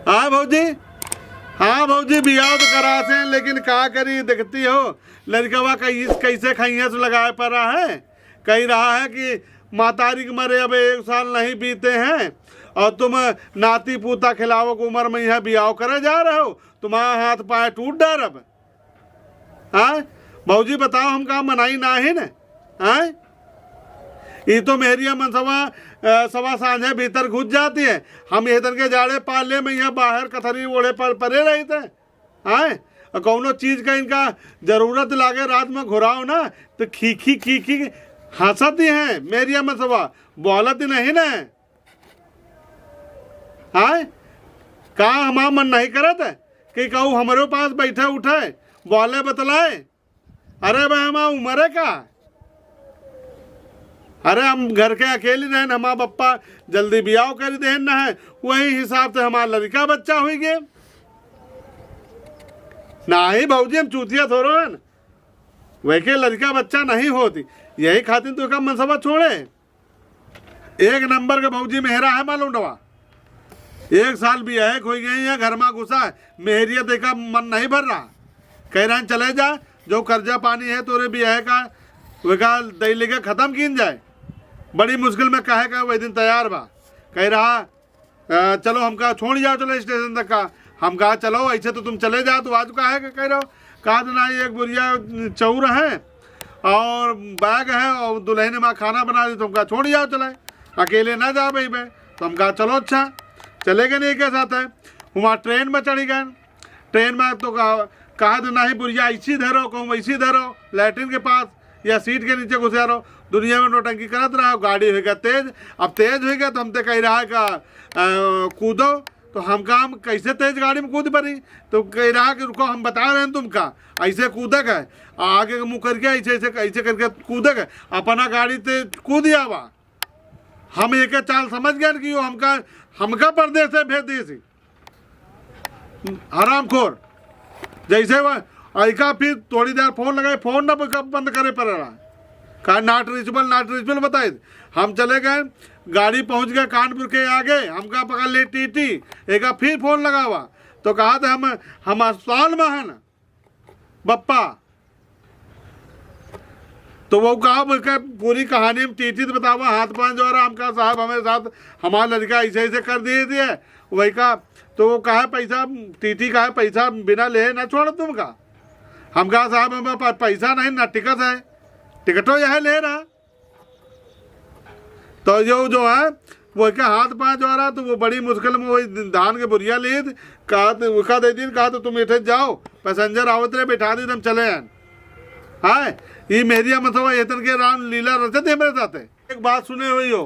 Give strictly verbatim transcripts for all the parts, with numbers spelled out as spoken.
हाँ भौजी, हाँ भौजी, बियाह तो करासे, लेकिन का करी, देखती हो लड़कवा कैस-, कैसे खइया से लगाए परा है। कही रहा है कि मातारी के मरे अब एक साल नहीं बीते हैं और तुम नाती पूता खिलावो के उम्र में यहाँ बियाह करे जा रहे हो, तुम्हारा हाथ पाए टूट डारब। हाँ भौजी, बताओ, हम का मनाई नाही न? हाँ, ई तो मेहरिया मनसवा, अ, सवा सांझे भीतर घुस जाती है। हम ये तन के जाड़े पाले में यहाँ बाहर कथरी ओढ़े पर परे रहित है। हाँ, और कौनो चीज का इनका जरूरत लागे, रात में घुराओ ना, तो खी खी खी खी हंसती हैं मेहरिया मनसवा, बोलत नहीं ना। हाँ, का हमार मन नहीं करत कि कहू हमरे पास बैठे उठे, बोले बतलाए? अरे बे, हमार उम्र है का? अरे, हम घर के अकेली रहेन, हमार बप्पा जल्दी बियाह करी देहन न है, वही हिसाब से हमार लड़का बच्चा हुई गए। नाही भौजी, हम चूतिया थोड़ो हन, वैके लड़का बच्चा नहीं होती, यही खातिर तो का मनसवा छोड़े। एक नंबर के भौजी मेहरा है मालूम डवा। एक साल बियाहे के होई गई है, घर में घुसा है, मेहरिया देखा मन नहीं भर रहा। कह रहे हैं, "चले जा, जो कर्जा पानी है तोरे बियाहे का, वेका दई लेके खत्म कीन जाए।" बड़ी मुश्किल में कहे का वही दिन तैयार बा। कह रहा, "अ, चलो हमका छोड़ जाओ, चलो स्टेशन तक का।" हम कहा, "चलो, ऐसे तो तुम चले जाओ, तो आज काहे के कह रहे हो?" कहा तो ना, एक बोरिया चाउर है और बैग है और दुल्हन माँ खाना बना दी, तुमका छोड़ जाओ चले, अकेले ना जा भाई बे। तो हम कहा, "चलो अच्छा।" चले गए नहीं के साथ है, वहाँ ट्रेन में चढ़ी गए। ट्रेन में तो कहा, कहा तो नहीं, बोरिया ऐसी धरो, कहूँ वैसी धरो, लैट्रिन के पास या सीट के नीचे घुसा रहो। दुनिया में नौटंकी करत रहा, गाड़ी होइगा तेज। अब तेज होइगा तो हम ते कह रहा है का, अ, कूदो, तो हम कहा, "हम कैसे तेज गाड़ी में कूद पड़ी?" तो कह रहा कि "रुको, हम बता रहे हैं तुमका, ऐसे कूदे के, आगे के मुँह करके ऐसे, ऐसे, ऐसे करके कूदे के, अपना गाड़ी ते कूद आवा।" हम एक चाल समझ गए कि यो हमका, हमका परदेस से भेज दी सी। हरामखोर। जैसे वह ऐका फिर थोड़ी देर फोन लगाए, फोन ना बंद करे पड़ेला। कहा, "Not reachable, not reachable" बताए। हम चले गए, गाड़ी पहुँच गए कानपुर के आगे, हमका पकड़ ले टीटी, एका फिर फोन लगावा। तो कहा था, "हम, हम अस्पताल में है ना बप्पा।" तो वो कहा, बोल के पूरी कहानी हम टीटी से बतावा, हाथ पाँव जोड़ा, हम कहा, "साहब, हमारे साथ हमारा लड़का ऐसे, ऐसे कर दिए थे।" वही कहा, तो वो कहा, "पैसा," टीटी कहा, "पैसा बिना ले ना छोड़ तुमका।" हम कहा, "साहब, हमारे पास पैसा नहीं, ना टिकट है, टिकटो यह ले रहा।" तो यो जो है, वो के हाथ पाँव जोड़ा, तो वो बड़ी मुश्किल में वही धान के बोरिया लीद, कहा तो, उका दे दीन, कहा तो, "तुम इठे जाओ, पैसेंजर आवत रहे, बैठा दीन, हम चले आन।" हाँ, ये मेहरिया मनसवा एतन के राम लीला रचत है मेरे साथ। एक बात सुने हुई हो,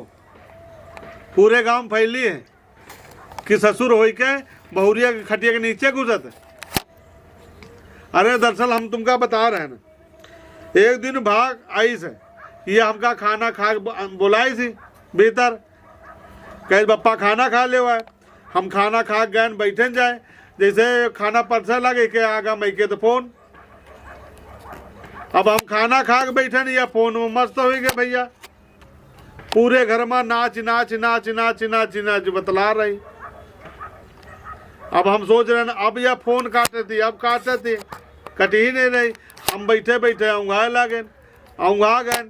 पूरे गांव फैली है कि ससुर होई के बहुरिया के खटिया के नीचे घुसत है। अरे दरअसल हम तुमका बता रहे हैं ना, एक दिन भाग आइस, ये हमका खाना खा के ब-, बोलाइस भीतर, कहे, "बप्पा खाना खा लेवा।" हम खाना खा के गए बैठन जाए, जैसे खाना परसे लगे के आगा मई के तो फोन। अब हम खाना खा के बैठन, या फोन में मस्त होई गए भैया। पूरे घर में नाच, नाच, नाच, नाच, नाच, नाच बतला रही। अब हम सोच रहे हैं, अब यह फोन काटे थी, अब काटे थी, कटी ही नहीं रही। हम बैठे बैठे औंघाए लागे, औंघा गए,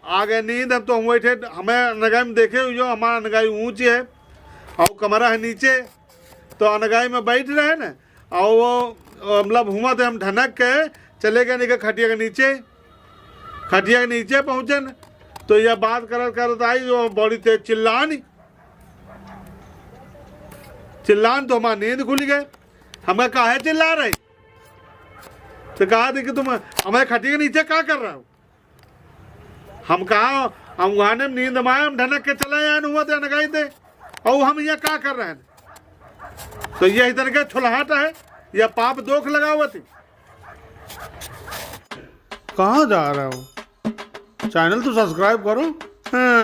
आ गए नींद। हम तो हम बैठे, हमें अनगाई में देखे हुए, हमारा अनगाई ऊँची है और कमरा है नीचे, तो अनगाई में बैठ रहे ना, और वो, मतलब, हुआ तो हम ढनक के चले गए निके खटिया के नीचे। खटिया के नीचे पहुँचे न, तो यह बात करत करत आई, जो बड़ी तेज चिल्लानी, चिल्लान तो हमार नींद खुल गए। हमें काहे चिल्ला रहे? तो कहा थी कि तुम हमें खटिया के नीचे का कर रहे हो? हम कहा, हम वहाने में नींद में आए, हम ढनक के चले आए, हुआ थे अनगाई थे, और हम यहाँ का कर रहे हैं? तो यह इधर के छुलहाट है, यह पाप दोख लगावत है। कहाँ जा रहे हो? चैनल तो सब्सक्राइब करो। हाँ।